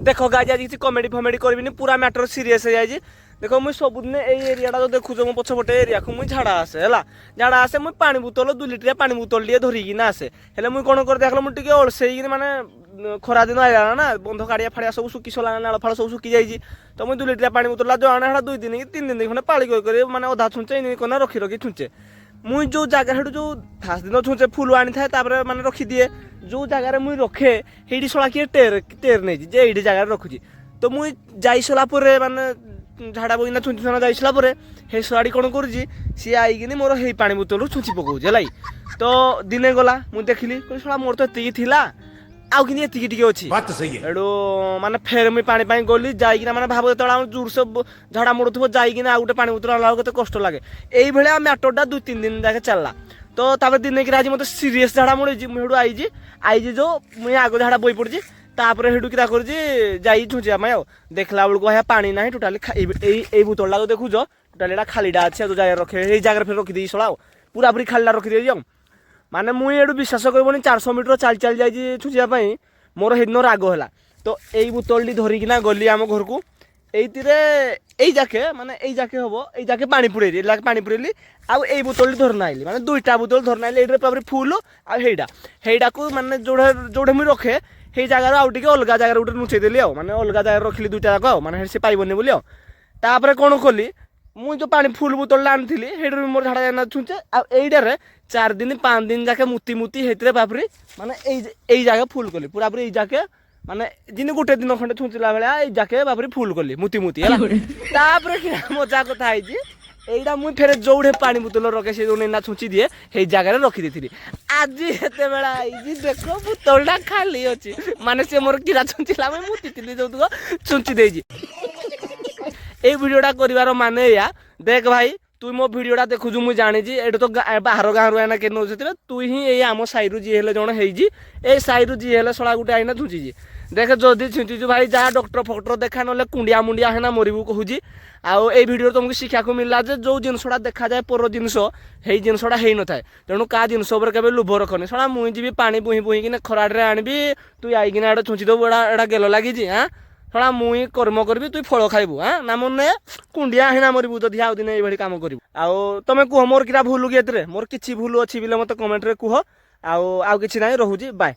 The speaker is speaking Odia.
ଦେଖ ଗାଇଜ, ଆଜି କିଛି କମେଡି ଫମେଡି କରିବିନି, ପୁରା ମ୍ୟାଟର ସିରିୟସ୍ ହେଇଯାଇଛି। ଦେଖ, ମୁଇଁ ସବୁଦିନ ଏଇ ଏରିଆଟା ଯୋଉ ଦେଖୁଛ ମୋ ପଛପଟେ ଏରିଆକୁ ମୁଇଁ ଝାଡ଼ା ଆସେ, ହେଲା। ଝାଡ଼ା ଆସେ, ମୁଇଁ ପାଣି ବୋତଲ, 2 ଲିଟରିଆ ପାଣି ବୋତଲ ଟିକେ ଧରିକିନା ଆସେ। ହେଲେ ମୁଇଁ କ'ଣ କରି ଦେଖିଲ, ମୁଁ ଟିକେ ଅଳସେଇକିନି, ମାନେ ଖରା ଦିନ ଆଇଲା ନା, ବନ୍ଧ କାଡ଼ିଆ ଫାଡ଼ିଆ ସବୁ ଶୁଖି ସଲାଣି, ନାଳ ଫାଳ ସବୁ ଶୁଖି ଯାଇଛି। ତ ମୁଇଁ 2 ଲିଟରିଆ ପାଣି ବୋତଲଟା ଯୋଉ ଆଣେ, ହେଟା 2 ଦିନ କି 3 ଦିନ ଖଣ୍ଡେ ପାଳି କରି କରି, ମାନେ ଅଧା ଛୁଞ୍ଚେ ଏମିତି କନା ରଖି ରଖି ଛୁଞ୍ଚେ। ମୁଇଁ ଯୋଉ ଜାଗା ସେଠୁ ଯୋଉ ଫାଷ୍ଟ ଦିନ ଛୁଞ୍ଚେ, ଫୁଲ ଆଣିଥାଏ, ତାପରେ ମାନେ ରଖିଦିଏ। ଯୋଉ ଜାଗାରେ ମୁଇଁ ରଖେ, ହେଇଠି ଶଳା କିଏ ଟେର ଟେର ନେଇଛି ଯେ ଏଇଠି ଜାଗାରେ ରଖୁଛି। ତ ମୁଇଁ ଯାଇ ସାରିଲା ପରେ, ମାନେ ଝାଡ଼ା ବଇନା ଛୁଞ୍ଚି ଛଣା ଯାଇ ସାରିଲା ପରେ, ହେ ଶଳାଟି କ'ଣ କରୁଛି, ସିଏ ଆଇକିନି ମୋର ହେଇ ପାଣି ବୋତଲରୁ ଛୁଞ୍ଚି ପକଉଛି, ହେଲା କି? ତ ଦିନେ ଗଲା, ମୁଁ ଦେଖିଲି, କହିଲି, ଶଳା, ମୋର ତ ଏତିକି ଥିଲା, ଆଉ କିନ୍ତୁ ଏତିକି ଟିକେ ଅଛି। बात तो सही है। ଏଠୁ ମାନେ ଫେର ମୁଇଁ ପାଣି ପାଇଁ ଗଲି ଯାଇକିନା, ମାନେ ଭାବ, ଯେତେବେଳେ ଆମ ଜୋରସେ ଝାଡ଼ା ମୋଡ଼ୁଥିବ, ଯାଇକିନା ଆଉ ଗୋଟେ ପାଣି ବୋତଲ ଆଣିଲା ବେଳକୁ କେତେ କଷ୍ଟ ଲାଗେ। ଏଇଭଳିଆ ମ୍ୟାଟରଟା 2-3 ଦିନ ଯାକେ ଚାଲିଲା। ତ ତାପରେ ଦିନେ କିନା ଆଜି ମୋତେ ସିରିୟସ୍ ଝାଡ଼ା ମୋଡ଼ିଛି। ମୁଁ ସେଠୁ ଆଇଛି, ଆଇଛି ଯୋଉ ମୁଇଁ ଆଗ ଝାଡ଼ା ବଇ ପଡ଼ିଛି। ତାପରେ ସେଠୁ କିରା କରୁଛି, ଯାଇ ଛୁଞ୍ଚିବା ପାଇଁ, ଆଉ ଦେଖିଲା ବେଳକୁ ଭାଇ ପାଣି ନାହିଁ ଟୋଟାଲି। ଏଇ ଏଇ ବୋତଲଟା ଯୋଉ ଦେଖୁଛ, ଟୋଟାଲି ଏଇଟା ଖାଲିଟା ଅଛି। ଆଉ ଯୋଉ ଜାଗାରେ ରଖେ, ଏଇ ଜାଗାରେ ଫେର ରଖିଦେଇଛି ଶଳା, ଆଉ ପୁରାପୁରି ଖାଲିଟା ରଖିଦେଇଛି। ଆଉ ମାନେ ମୁଇଁ ଏଠୁ, ବିଶ୍ୱାସ କରିବନି, 400 ମିଟର ଚାଲି ଚାଲି ଯାଇଛି ଛୁଞ୍ଚିବା ପାଇଁ। ମୋର ସେଦିନ ରାଗ ହେଲା। ତ ଏଇ ବୋତଲଟି ଧରିକିନା ଗଲି ଆମ ଘରକୁ। ଏଇଥିରେ ଏଇ ଯାକେ, ମାନେ ଏଇ ଯାକେ ହବ, ଏଇ ଯାକେ ପାଣି ପୁରେଇଲି, ଏଇ ଯାକେ ପାଣି ପୁରେଇଲି, ଆଉ ଏଇ ବୋତଲଟି ଧରିନା ଆଇଲି, ମାନେ ଦୁଇଟା ବୋତଲ ଧରିନା ଆଇଲି। ଏଇଥିରେ ପୁରାପୁରି ଫୁଲ। ଆଉ ହେଇଟାକୁ ମାନେ ଯୋଉଟା ଯୋଉଟା ମୁଇଁ ରଖେ, ସେଇ ଜାଗାରୁ ଆଉ ଟିକେ ଅଲଗା ଜାଗାରେ ଗୋଟେ ଲୁଚେଇ ଦେଲି, ଆଉ ମାନେ ଅଲଗା ଜାଗାରେ ରଖିଲି ଦୁଇଟା ଯାକ, ଆଉ ମାନେ ସେ ପାଇବନି ବୋଲି। ଆଉ ତାପରେ କ'ଣ କଲି, ମୁଁ ଯୋଉ ପାଣି ଫୁଲ ବୋତଲଟା ଆଣିଥିଲି, ସେଇଥିରୁ ମୋର ଝାଡ଼ା ଯାଇନା ଛୁଞ୍ଚେ। ଆଉ ଏଇଟାରେ 4 ଦିନ 5 ଦିନ ଯାକେ ମୁତି ମୁତି ହେଇଥିରେ ବାପରେ ମାନେ ଏଇ ଏଇ ଜାଗା ଫୁଲ କଲି ପୁରାପୁରି। ଏଇ ଯାକେ, ମାନେ ଯେମିତି ଗୋଟେ ଦିନ ଖଣ୍ଡେ ଛୁଞ୍ଚିଲା ଭଳିଆ, ଏଇ ଯାକେ ବାପରେ ଫୁଲ କଲି ମୁତି ମୁତି, ହେଲା। ତାପରେ କି ମଜା କଥା ହେଇଛି, ଏଇଟା ମୁଇଁ ଫେରେ ଯୋଉଠି ପାଣି ବୋତଲ ରଖେ, ସେ ଯୋଉ ନେନା ଛୁଞ୍ଚି ଦିଏ, ସେଇ ଜାଗାରେ ରଖିଦେଇଥିଲି। ଆଜି ଯେତେବେଳେ ଆଇଛି, ଦେଖ, ବୋତଲଟା ଖାଲି ଅଛି। ମାନେ ସେ ମୋର କିରା ଛୁଞ୍ଚିଲା, ମୁଇଁ ମୁତିଥିଲି ଯୋଉତୁକ ଛୁଞ୍ଚି ଦେଇଛି। ଏଇ ଭିଡ଼ିଓଟା କରିବାର ମାନେ ଏଇଆ। ଦେଖ ଭାଇ, ତୁଇ ମୋ ଭିଡ଼ିଓଟା ଦେଖୁଛୁ ମୁଁ ଜାଣିଛି। ଏଇଟା ତ ବାହାର ଗାଁରୁ ଆଇନା କେହି ନଉଥିବେ, ତୁଇ ହିଁ ଏଇ ଆମ ସାହିରୁ ଯିଏ ହେଲେ ଜଣେ ହେଇଛି। ଏଇ ସାହିରୁ ଯିଏ ହେଲେ ଶଳା ଗୋଟେ ଆଇନା ଛୁଞ୍ଚିଛି। ଦେଖ, ଯଦି ଛୁଞ୍ଚିଛୁ ଭାଇ, ଯା ଡକ୍ଟର ଫକ୍ଟର ଦେଖା, ନହେଲେ କୁଣ୍ଡିଆ ମୁଣ୍ଡିଆ ହେନା ମରିବୁ କହୁଛି। ଆଉ ଏଇ ଭିଡ଼ିଓରେ ତମକୁ ଶିଖିବାକୁ ମିଳିଲା ଯେ ଯୋଉ ଜିନିଷଟା ଦେଖାଯାଏ ପର ଜିନିଷ, ହେଇ ଜିନିଷଟା ହେଇନଥାଏ। ତେଣୁ କାହା ଜିନିଷ ଉପରେ କେବେ ଲୋଭ ରଖନି। ଶଳା, ମୁଇଁ ଯିବି ପାଣି ବୋହି ବୋହିକିନା ଖରାରେ ଆଣିବି, ତୁ ଆଇକିନା ଏଇଟା ଛୁଞ୍ଚି ଦେବୁ। ଏଇଟା ଗେଲ ଲାଗିଛି? ଆଁ ଶଳା, ମୁଇଁ କର୍ମ କରିବି, ତୁଇ ଫଳ ଖାଇବୁ। ଆଁ ନା ମନେ କୁଣ୍ଡିଆ ହିନା ମରିବୁ ଯଦି ଆଉ ଦିନେ ଏଇଭଳି କାମ କରିବୁ। ଆଉ ତମେ କୁହ, ମୋର କିରା ଭୁଲ କି ଏଥିରେ? ମୋର କିଛି ଭୁଲ ଅଛି ବୋଲେ ମତେ କମେଣ୍ଟରେ କୁହ। ଆଉ ଆଉ କିଛି ନାହିଁ, ରହୁଛି, ବାଏ।